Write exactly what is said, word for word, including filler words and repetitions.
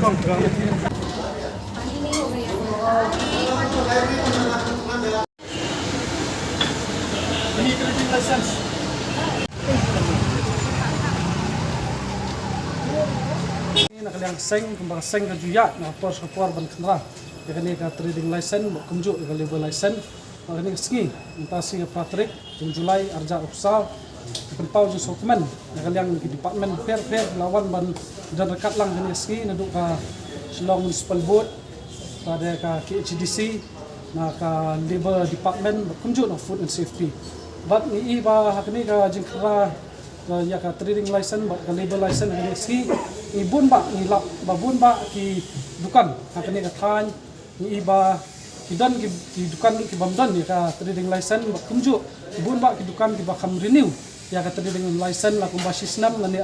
Na ka liang seng, kumba ka seng ka ju ïaid na ka por sha ka por ban kynrah ïa kane ka trading license bad kumjuh ïa ka labour license. Bad kane ka sngi, mynta sngi ka phra tarik jong July arhajar arphew saw, ka pynpaw jingsngewkmen na ka liang ki department pher pher la wan ban don ryngkat lang kane ka sngi, naduh ka Shillong Municipal Board, ka de ka K H A D C, na ka Labour Department bad kumjuh na Food and Safety. Bad ngi i ba ha kane ka jingkynrah, uh, ïa ka trading license bad ka labour license ha kane ka sngi, ngi bun bah ngi lap ba bun bah ki dukan ha kane ka thaiñ, ngi i ba ki don ki, ki dukan ki bym don ïa ka trading license bad kumjuh ki bun bah ki dukan kiba kham renew ïa ka trading license la kumba shi snem lane